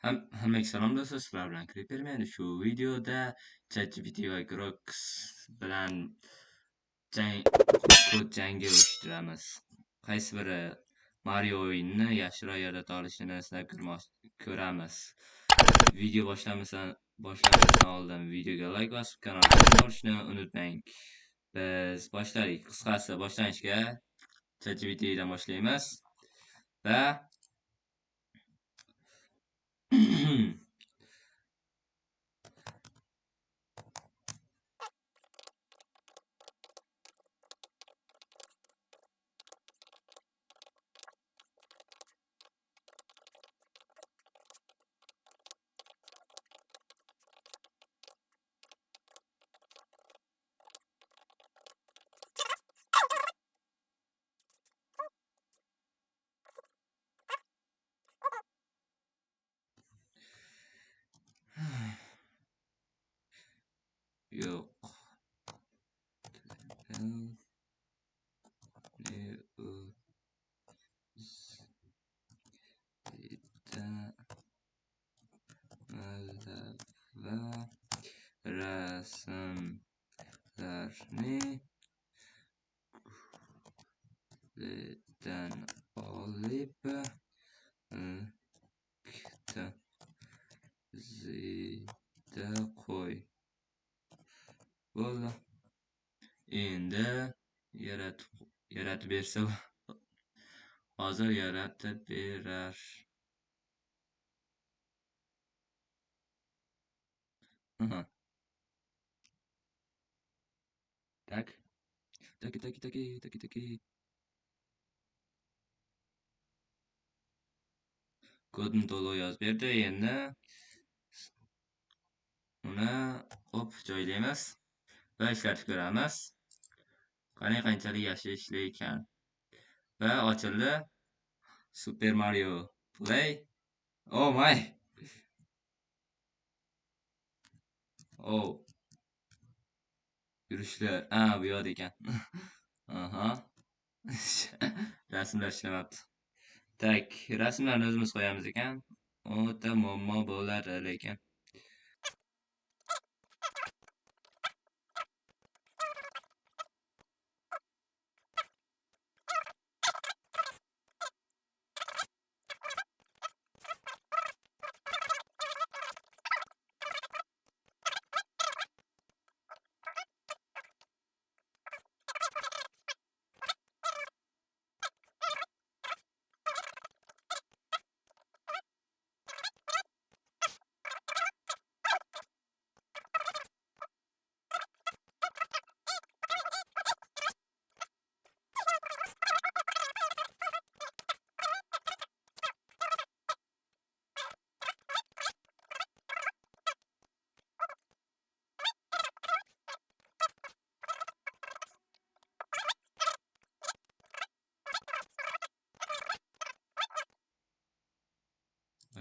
Hammaga salom do'stlar, sizlar bilan Creeperman. Shu videoda ChatGPT va Grok bilan kod jangi uyushtiramiz. Qaysi biri Mario o'yinini yaxshiroq yarata olishini sinab ko'ramiz. Video boshlanmasdan oldin videoga like bosib, kanalga obuna bo'lishni unutmang. Biz boshladik. Qisqasi boshlanishga ChatGPT dan boshlaymiz va yo'q. L N U Z va rasmlarni Google'dan olib zida qo'y. Bo'ldi. Endi yaratib bersa, hozir yaratib berar. Aha. Tak. Tak tak tak tak tak. Kodni to'liq yozib berdi. Endi uni o'p joylaymiz va ishlatib ko'ramiz. Qani qanchalik yaxshi ishlar ekan. Va ochildi. Super Mario Play. Oh my. Oh. Yurishlar. Bu yoqda ekan. Aha. Rasmlar ishlamabdi. Tak, rasmlarni o'zimiz qo'yamiz ekan. O'ta muammo bo'ladi lekin.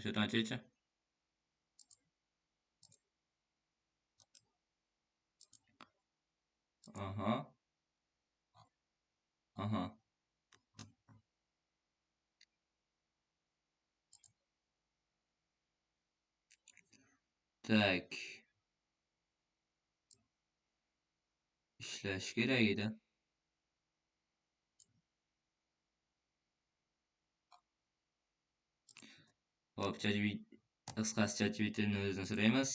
O'sha ochaychi. Aha. Aha. Tak. Ishlash kerak edi. Hop, qisqasi ChatGPTni o'zini so'raymiz.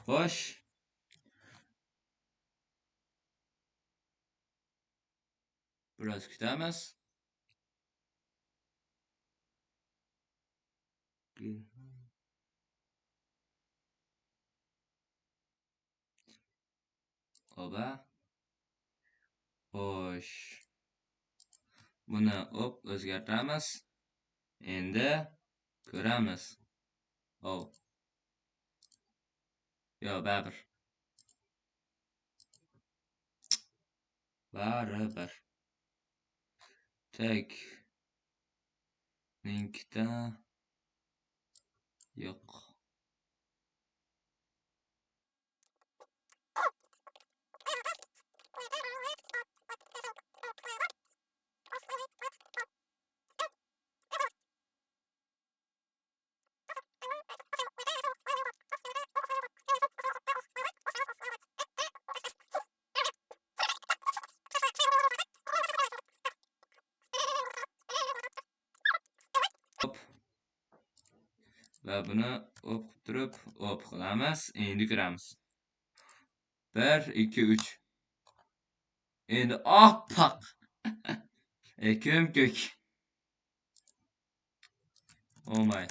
Xo'sh. Biroz kutamiz. Oba. Xo'sh. Buni o'p o'zgartiramiz. Endi ko'ramiz. Oh. Yo, baribir. Baribir. Так. Linkda yo'q. Hop. Va buni o'p qilib turib, o'p qilamiz. Endi ko'ramiz. 1 2 3. Endi oppoq. Ko'm-ko'k. Oh my.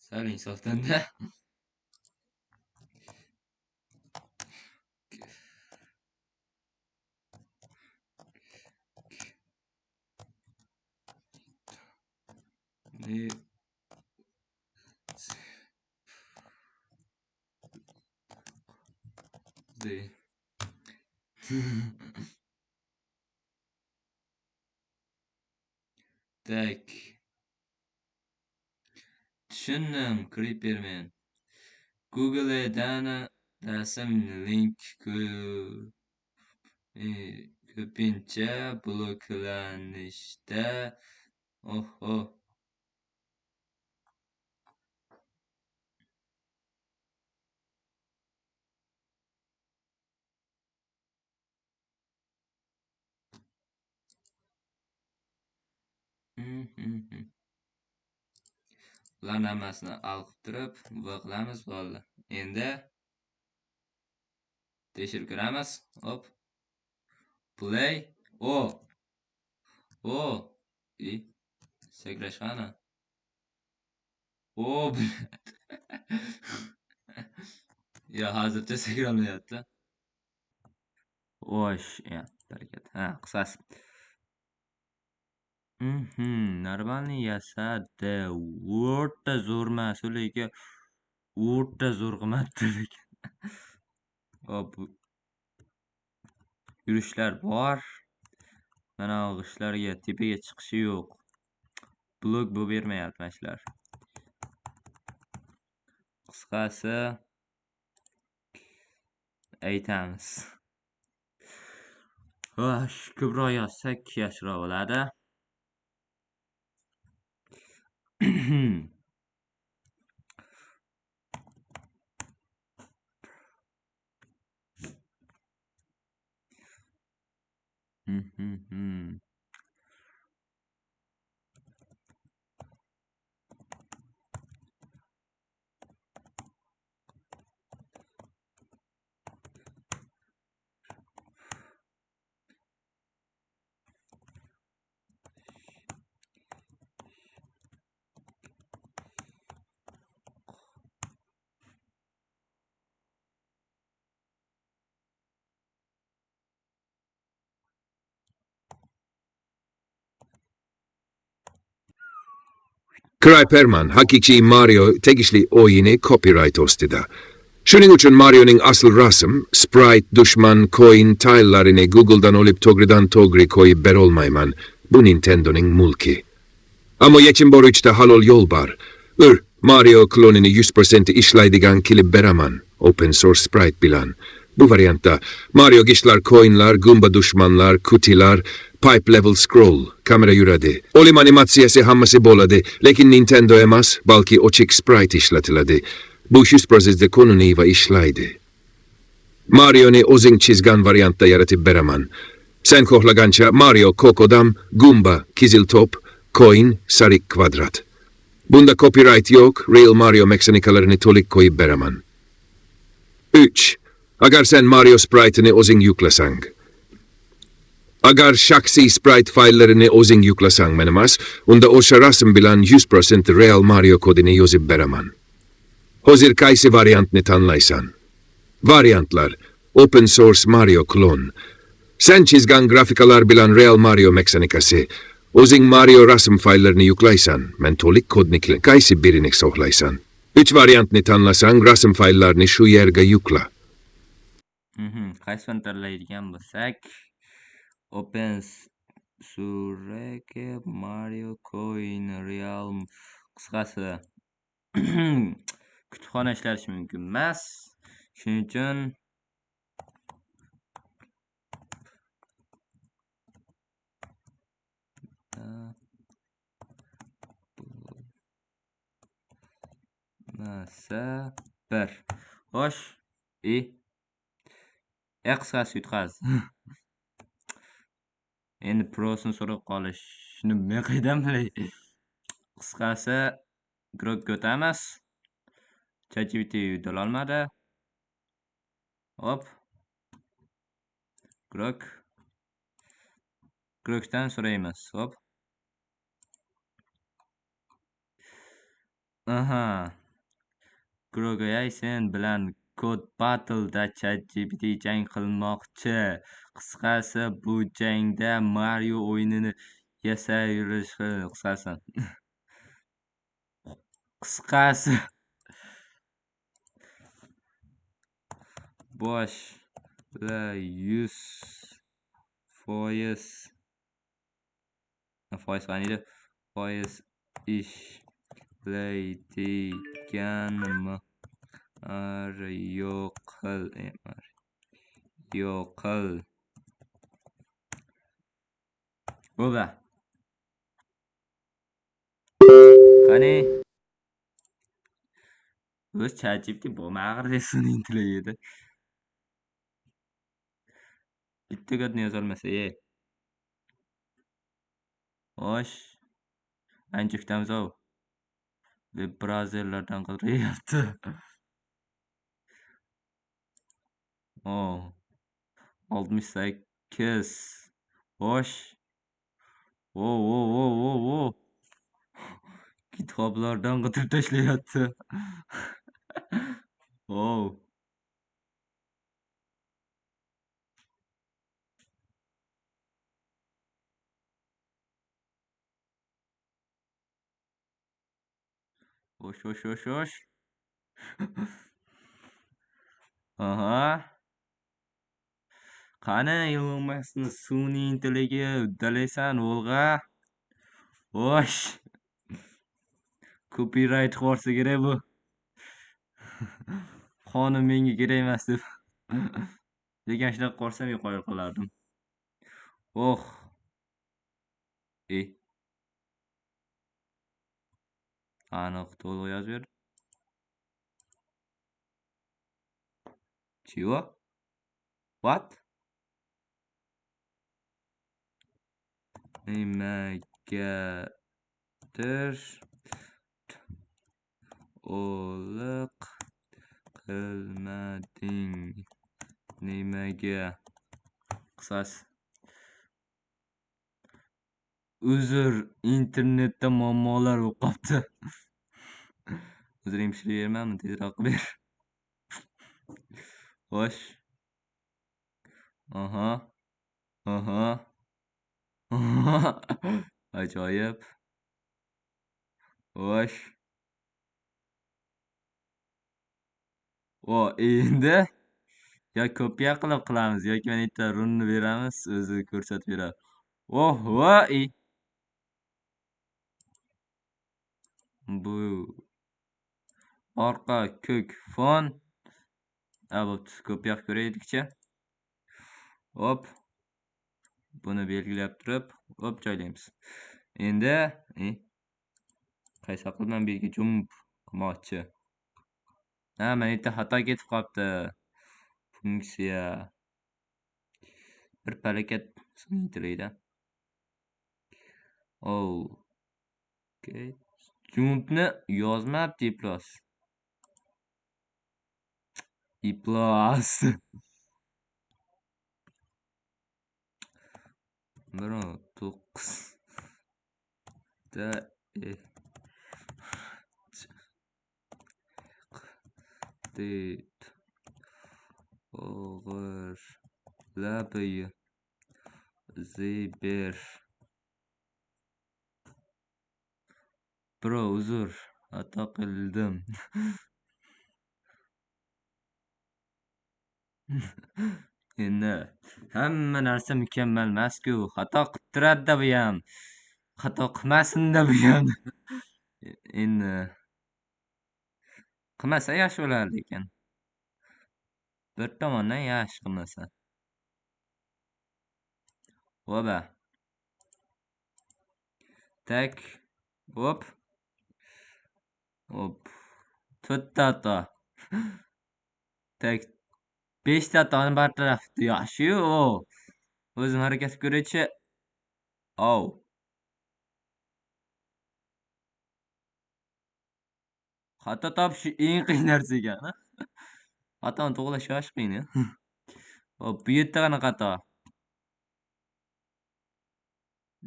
Sal insofdan-da. Ne D. Так. Tushundim, Creeperman. Google'dan rasm link ko'pincha bloklanishda. Oho. Bularni hammasini al qilib turib, V qilamiz, bo'ldi. Endi tekshirib ko'ramiz. Hop. Play. O. O. I. Sakrash qani? O. Yo, hozircha sakrolmayapti. Xo'sh, ya, barakat. Ha, qisqasi. Нормальный yasadi. O'rta zo'r emas, lekin o'rta zo'r qilmabdi lekin. Hop. Yurishlar bor. Mana g'ishtlarga tepaga chiqishi yo'q. Blok bo'lib bermayapti mana shular. Qisqasi aytamiz. Xo'sh, ko'proq yozsak yaxshiroq bo'ladi. Creeperman haqiqiy Mario tegishli o'yini copyright ostida. Shuning uchun Marioning asl rasm, sprite, dushman, coin, tilelarini Google'dan olib to'g'ridan to'g'ri qo'yib berolmayman. Bu Nintendo'ning mulki. Ammo yechim bor, uchta halol yo'l bor. 1. Mario klonini 100% ishlaydigan qilib beraman. Open source sprite bilan. Bu variantda Mario g'ishtlar, coinlar, Goomba dushmanlar, kutilar, pipe level scroll, kamera yuradi. O'lim animatsiyasi hammasi bo'ladi, lekin Nintendo emas, balki ochiq sprite ishlatiladi. Bu 100% qonuniy va ishlaydi. Marioni o'zing chizgan variantda yaratib beraman. Sen xohlagancha Mario ko'k odam, Goomba, qizil to'p, coin, sariq kvadrat. Bunda copyright yo'q, real Mario mexanikalarini to'liq qo'yib beraman. 3. Agar sen Mario sprite'ini o'zing yuklasang. Agar shaxsiy sprite fayllarini o'zing yuklasang men emas, unda o'sha rasm bilan 100% real Mario kodini yozib beraman. Hozir qaysi variantni tanlaysan? Variantlar: Open source Mario klon. Sen chizgan grafikalar bilan real Mario mexanikasi. O'zing Mario rasm fayllarini yuklaysan, men to'liq kodni. Qaysi birini xohlaysan? Uch variantni tanlasang, rasm fayllarini shu yerga yukla. Qaysi birini tanlaydigan bo'lsak, Open Sureke Mario Coin Real, qisqasi kutubxona ishlatish mumkin emas. Shuning uchun masa 1. Xo'sh, qisqasi yutqaz. Endi prosini so'rab qolish. Shuni men qaydan bilay? Qisqasi Grokka o'tamiz. ChatGPT yutolmadi. Hop. Grok. Grokdan so'raymiz. Hop. Aha. Grok AI sen bilan Code Battle'da ChatGPT jang qilmoqchi. Qisqasi bu jangda Mario o'yinini yasay yurish, qisqasi. Qisqasi boshla 100% foiz qaniydi? Foiz ishlaydigan Mario qil, Mario qil. Oba. Qani? O'z ChatGPT bo'lmag'ir sun'iy intellekt edi. Bitta kodni yozolmasa, Xo'sh. Ancha kutamiz-ov. Web brauzerlardan qidiryapti. Oh. 68. Xo'sh. O. GitHub'lardan qidirib tashlayapti. Oh. Xo'sh. Aha. Qani Elon Muskni sun'iy intellekti uddalaysan, o'lg'a. Xo'sh. Copyright qilsa kerak bu. Qonun menga kerak emas deb. Lekin shunaqa qo'rsam qoyil qolardim. Oh. Aniq to'liq yozib ber. Чего? What? Nimagadir to'liq qilmading? Nimaga? Qisqasi. Uzr, internetda muammolar bo'lib qolibdi. Uzr, ishlayvermanmi? Tezroq qilib ber. Xo'sh. Aha. Aha. Ajoyib. Xo'sh. O, endi yo kopiya qilib qilamiz yoki mana yerda runni beramiz, o'zi ko'rsatib beradi. Oh, voy. Bu orqa ko'k fon. Bo'pti, kopiya qilib ko'raylikchi. Hop. Buni belgilab turib, hop joylaymiz. Endi qaysi qilib bu yerga jump qilmoqchi. Ha, mana yerda xato ketib qolibdi. Funksiya bir palakat sun'iy intellekt. Oh. Okay. Jumpni yozmabdi iflos. Iflos. 1.9 da D o'g'irlab ber. Bro, uzr, xato qildim. Endi hamma narsa mukammal emas-ku. Xato qilib turadi-da bu ham. Xato qilmasin-da bu ham. Endi qilmasa yaxshi bo'lardi ekan. Bir tomondan yaxshi qilmasa. Oba. Tak. Hop. Hop. 4 ta xato. Tak. 5 ta xatoni bartaraf qildi. Yaxshi-yu. O'zim harakat qilib ko'raychi. Ov. Xato topish eng qiyin narsa ekan. Xatoni to'g'rilash yaxshi qiyin. Hop, bu yerda qanaqa xato?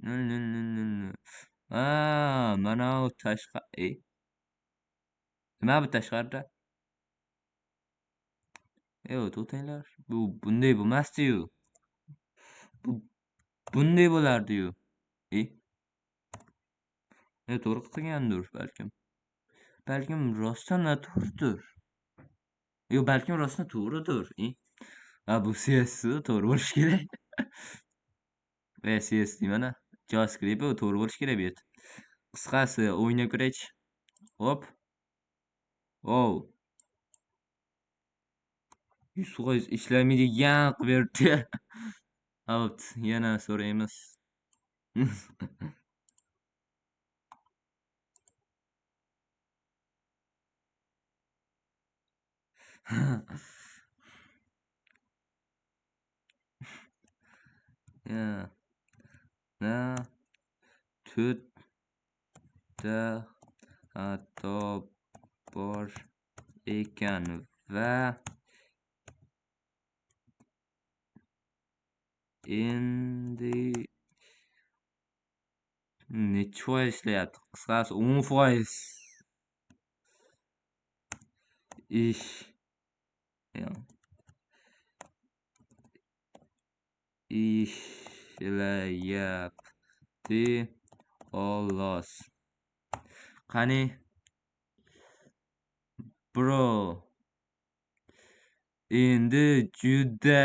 0 0 0 0 0. Ha, mana u tashqari. Nima bu tashqarida? Yo'q, to'xtanglar. Bu bunday bo'lmasdi-yu. Bu bunday bo'lardi-yu. To'g'ri qilgandir balkim. Balkim rostdan noto'g'ridir. Yo'q, balkim rostdan to'g'ridir. Ha, bu CSS to'g'ri bo'lishi kerak. CSS deyman-a. JavaScript bu to'g'ri bo'lishi kerak bu yerda. Qisqasi, o'ynab ko'raychi. Hop. Wow. 100% ishlamaydigan qilib beribdi. Hop, yana so'raymiz. Ya. Na to'rtta xato bor ekan va endi nechi foiz ishlayapti? Qisqasi 10% ish. Ishlayapti xolos. Qani bro. Endi juda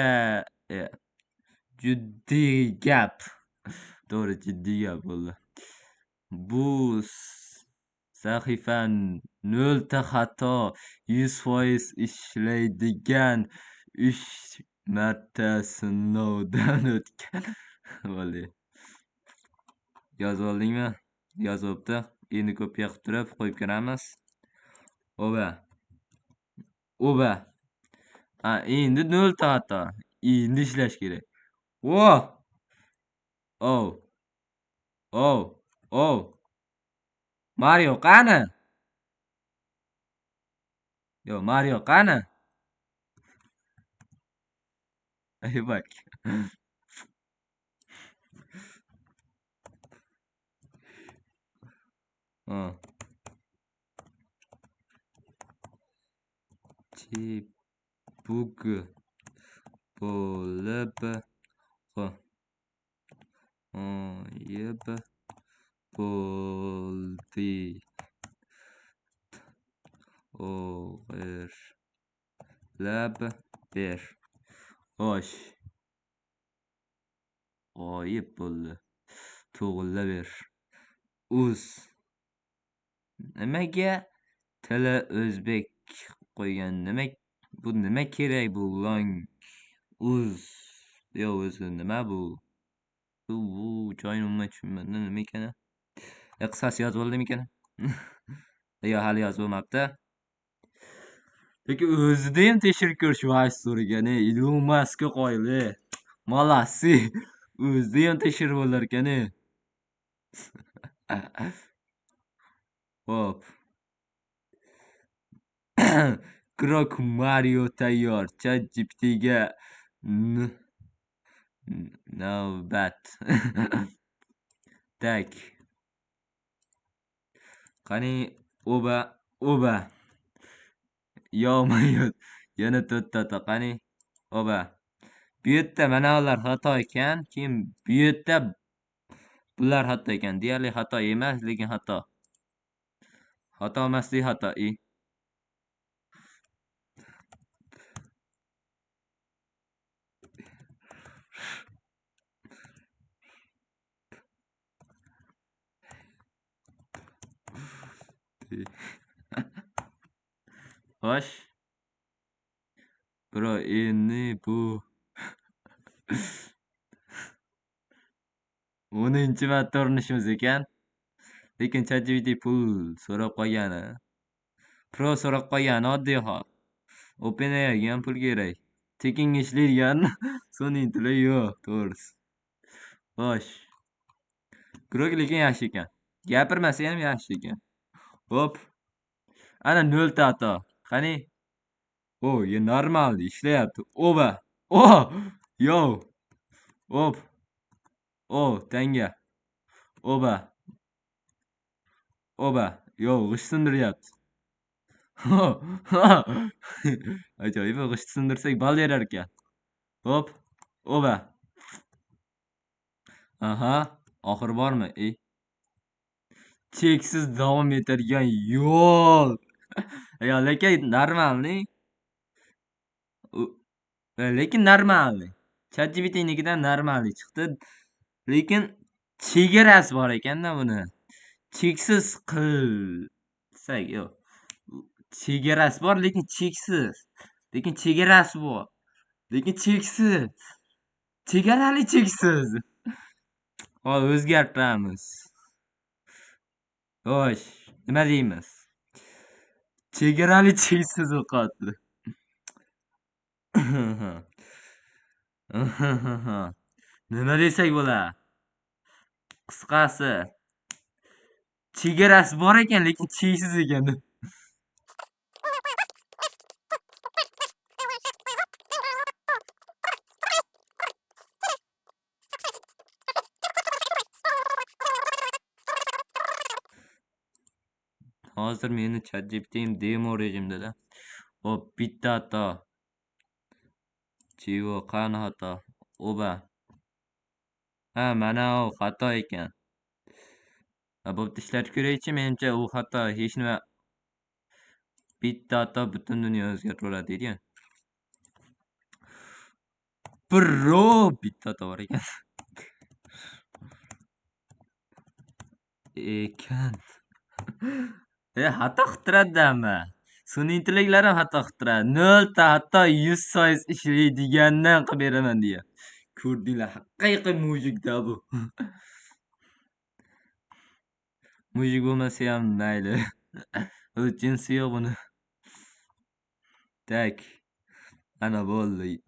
jiddiy gap. To'g'ri, jiddiy gap bo'ldi. Bu sahifa 0 ta xato, 100% ishlaydigan 3 marta sinovdan o'tgan. Bo'ldi. Yozib oldingmi? Yozibdi. Endi kopiya qilib turib qo'yib ko'ramiz. Oba. Oba. Ha, endi 0 ta xato. Endi ishlash kerak. Vo! Oh. Oh. Oh. Mario qani? Yo, Mario qani? Aybak. Ha. Bug bo'lib g'oyib bo'ldi. O'g'irlab ber. Xo'sh. G'oyib bo'ldi. To'g'irlab ber. Uz. Nimaga tili o'zbek qo'ygan? Nima bu, nima kerak bu long uz? Yo'q, o'zi nima bu? Bu joyini umuman tushunmadim. Nima ekan? Qisqasi yozib oldimikan? Yo'q, hali yozib bo'lmabdi. Lekin o'zida ham tekshirib ko'rish vaqt so'ragan. Ilon Muskka qoyil. Molodцы. O'zida ham tekshirib olar ekan. Hop. Grok Mario tayyor. ChatGPTga navbat. Tak. Qani oba, oba. Yo'q, yana 4 ta. Qani oba. Bu yerda mana ular xato ekan, keyin bu yerda bular xato ekan. Deyarli xato emas, lekin xato. Xato emasligi xato. Xo'sh. Bro, endi bu 10-marta urinishimiz ekan. Lekin ChatGPT pul so'rab qolgani. Pro so'rab qolgani oddiy hol. OpenAIga ham pul kerak. Tekinga ishlaydigan sun'iy intellekt yo'q, to'g'risi. Xo'sh. Grok lekin yaxshi ekan. Gapirmasa ham yaxshi ekan. Hop. Ana 0 ta xato. Qani? O, ya normal ishlayapti. Oba. O! Yo. Hop. O, tanga. Oba. Oba. Yo, g'isht sindiryapti. Ajoyib, g'isht sindirsak ball berar ekan. Hop. Oba. Aha, oxiri bormi? Ey. Cheksiz davom etadigan yo'l. Yo, lekin normalniy. Lekin normalniy. ChatGPTnikidan normalniy chiqdi. Lekin chegarasi bor ekanda buni. Cheksiz qilsak, yo'q. Chegarasi bor, lekin cheksiz. Lekin chegarasi bor. Lekin cheksiz. Chegarali cheksiz. Hop, o'zgartiramiz. Xo'sh, nima deymiz? Chegarali cheksiz o'qiyapti. Nima desak bo'ladi? Qisqasi, chegarasi bor ekan, lekin cheksiz ekan. Hozir meni ChatGPT'im demo rejimda-da. Hop, bitta xato. Chivo, qani xato? Oba. Ha, mana u xato ekan. Ha, bo'pti, ishlatib ko'raychi, menimcha u xato hech nima. Bitta xato butun dunyoni o'zgartiradi deydi-ku. Bro, bitta xato bor ekan. Ekan. Xato qilib turadi-da. Sun'iy intellektlar ham xato qilib turadi. 0 ta xato 100% ishlaydigandan qilib beraman deya. Ko'rdinglar, haqiqiy mujikda bu. Mujik bo'lmasa ham mayli. O'z jinsi yo'q buni. Tak. Ana bo'ldi.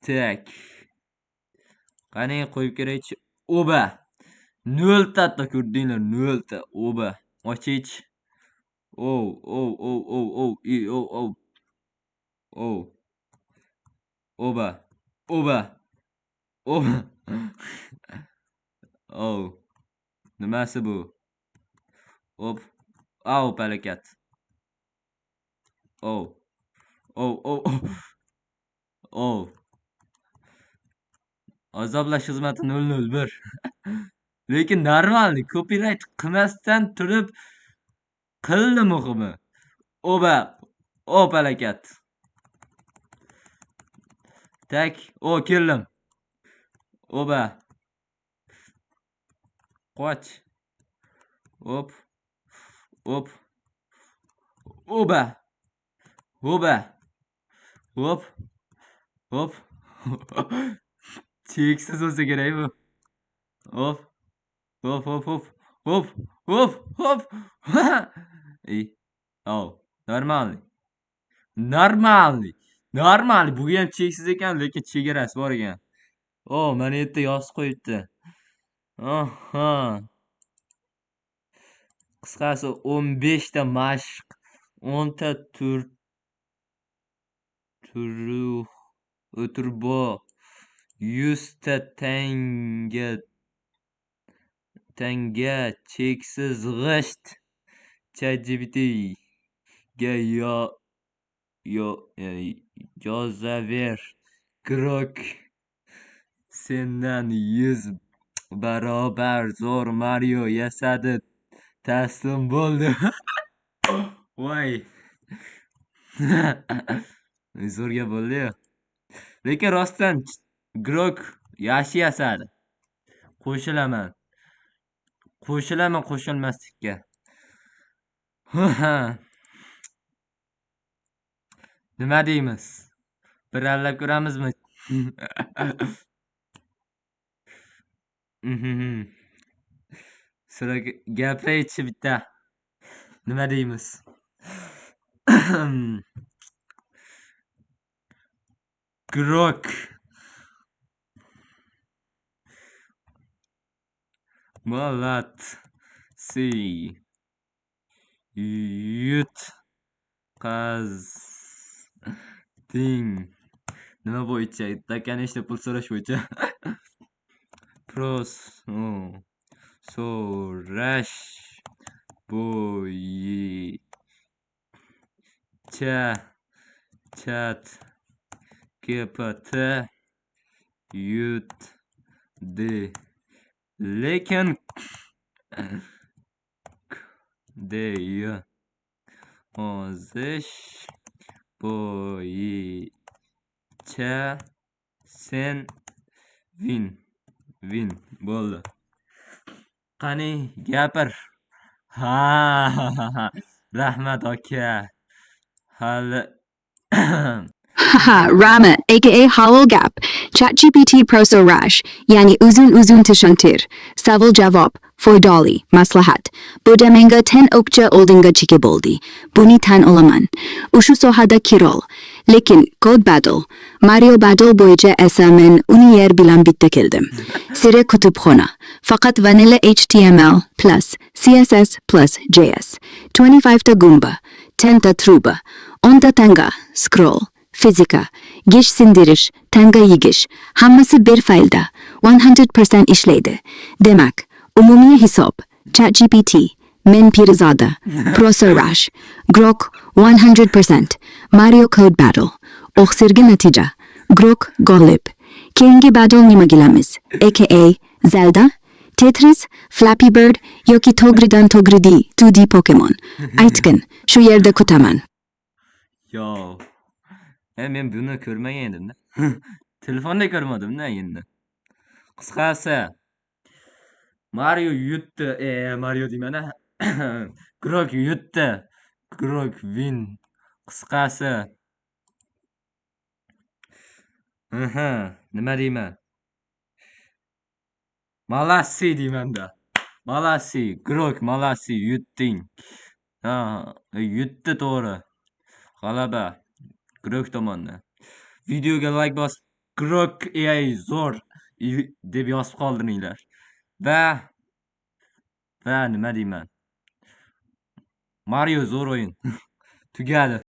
Tak. Qani qo'yib ko'raychi. Oba. 0 ta xato ko'rdinglar, 0 ta. Oba. Ochich. O, o, o, o, o, i, o, o. O. Oba. Oba. Oba. O. Nimasi bu? Hop. Au, palakat. O. O, o, o. O. Azoblash xizmati 001. Lekin normalniy copyright qilmasdan turib qildi muhimi. Oba. O palakat. Tak, o keldim. Oba. Qoch. Hop. Hop. Oba. Oba. Hop. Hop. Cheksiz bo'lsa kerak bu. Hop. Hop, hop, hop. Hop, hop, hop. Ey. Oh, normalniy. Normalniy. Normalniy. Bu ham cheksiz ekan, lekin chegarasi bor ekan. O, mana yerda yozib qo'yibdi. Aha. Qisqasi 15 ta mashq, 10 ta turu o'turbo, 100 ta tanga cheksiz g'isht ChatGPT ga yo yo yozaver. Grok sendan 100 barobar zo'r Mario yasadi. Taslim bo'ldi. Voy. Zo'r gap bo'ldi-yu. Lekin rostdan Grok yaxshi yasadi. Qo'shilaman. Qo'shilaman qo'shilmaslikka. Nima deymiz? Bir allab ko'ramizmi? Mhm. Sizlarga gapiraychi bitta. Nima deymiz? Grok. Молодцы. Yutqazding. Nima bo'yicha? Да, конечно, pul so'rash bo'yicha. Pros so'rash bo'yicha Chat GPT yutdi. Lekin D yozish bo'yicha sen win win bo'ldi. Qani gapir. Ha, rahmat aka. Hali Haha, Rama, aka Hollow Gap, ChatGPT Proso Rash, Yani Uzun Uzun Tushantir, Savol Javop, Foydali, Maslahat, Bodamenga Ten Okja Oldinga Chikeboldi, Buni Tan Olaman, Ushu Sohada Kirol, Lekin Code Battle, Mario Battle bo'yicha esa men uni yer bilan bitta keldim. Siri kutubxona, faqat vanilla HTML plus CSS plus JS, 25 ta Goomba, 10 ta Truba, 10 ta Tanga, Scroll, fizika, geç sindirish, tanga yegish, hammasi bir faylda, 100% ishlaydi. Demak, umumiy hisob, ChatGPT, Men Pirzada, Proso Rush, Grok 100%, Mario Code Battle, Oxirgi natija, Grok g'olib. Keyingi battle nima qilamiz? AKA Zelda, Tetris, Flappy Bird yoki to'g'ridan to'g'ri D, 2D Pokemon. Aytgin, shu yerda kutaman. Yo. Men buni ko'rmagan edim-da. Telefonda ko'rmadim-da endi. Qisqasi, Mario yutdi. Mario deyman-a. Grok yutdi. Grok win. Qisqasi. Aha, nima deyman? Молодцы deyman-da. Молодцы, Grok, молодцы, yutding. Ha, yutdi to'g'ri. G'alaba Grok tomonidan. Videoga like bosib, Grok AI zo'r deb yozib qoldiringlar. Va nima deyman? Mario zo'r o'yin. Tugadi.